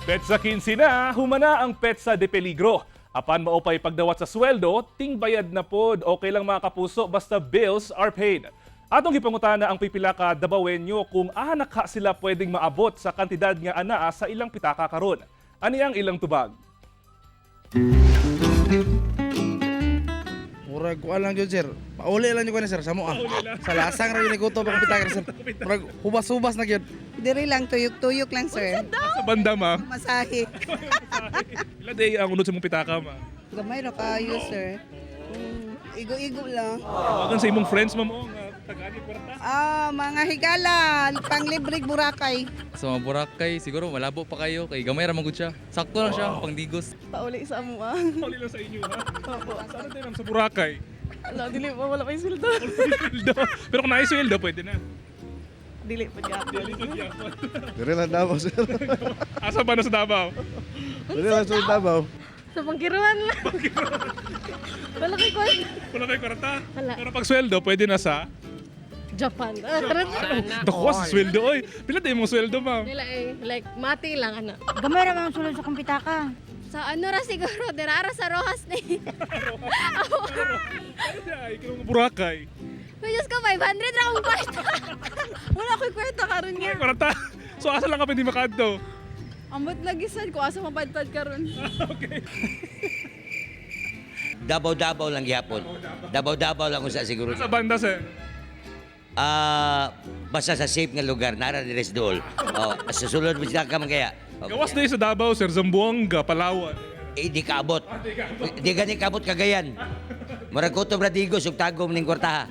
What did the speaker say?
Petsa 15 na, humana ang petsa de peligro. Apan mao pay pagdawat sa sweldo, ting bayad na pod. Okay lang, mga kapuso, basta bills are paid. Atong gipangutana ang pipila ka Dabawenyo kung aha ka sila pwedeng maabot sa kantidad nga anaa sa ilang pitaka karon. Ani ang ilang tubag? Murag kuan lang jud, sir. Pauli lang jud ko ni, sir, sa mo ah. Sa lasang ra jud ko pang pitaka, sir. Murag hubas-hubas na gyud. Diri lang, tuyok-tuyok lang, sir. Sa banda, ma'am. Masahe. Ila day ang unod sa mong pitaka, ma'am? Gamay ra kayo, sir. Igo-igo lang. Tawagan sa imong friends, ma'am, oh, nga tagani kwarta. Ah, mga higala, panglibreg Boracay. Sa mga Boracay, siguro malabo pa kayo. Kay gamay ra man gud siya. Sakto lang siya, pangdigos. Pauli sa amo ah. Pauli lang sa inyo, ha? Saan tayo, ma'am, sa Boracay? Wala, dili pa, wala pa yung sweldo. Sweldo. Pero kung naay sweldo, pwede na. Dili pa gyapon. Dili pa gyapon. Dire lang Davao, sir. Asa ba na sa Davao? Dire lang sa Davao. Sa pangkiruan lang. Wala kay kwarta. Wala kayo kwarta. Wala. Pero pag sweldo, pwede na sa Japan. Nakuha sa sweldo, oy. Pila tayo mong sweldo, ma'am? Nila eh, like mati lang ana. Gamay ra man ang sulod sa kong pitaka. Sa ano ra siguro, dirara sa Rojas ni. Ano di ay, ikaw nga Boracay. Uy, Diyos ko, 500 ra akong kwarta. Wala ko'y kwarta karon Wala kayo kwarta. So asa lang ka pwede makaadto? Amot lagi sad ko asa mapadpad karon. Okay. Davao-Davao lang gyapon. Davao-Davao lang usa siguro. Sa banda, sir. Ah, basta sa safe nga lugar nara diri sa duol. Oh, sa sulod mo sila ka man kaya. Oh, Gawas na sa Davao, sir. Zamboanga, Palawan. Eh, di kaabot. Di gani kaabot Cagayan. Murag kutob ra digos ug tagom ning kwartaha.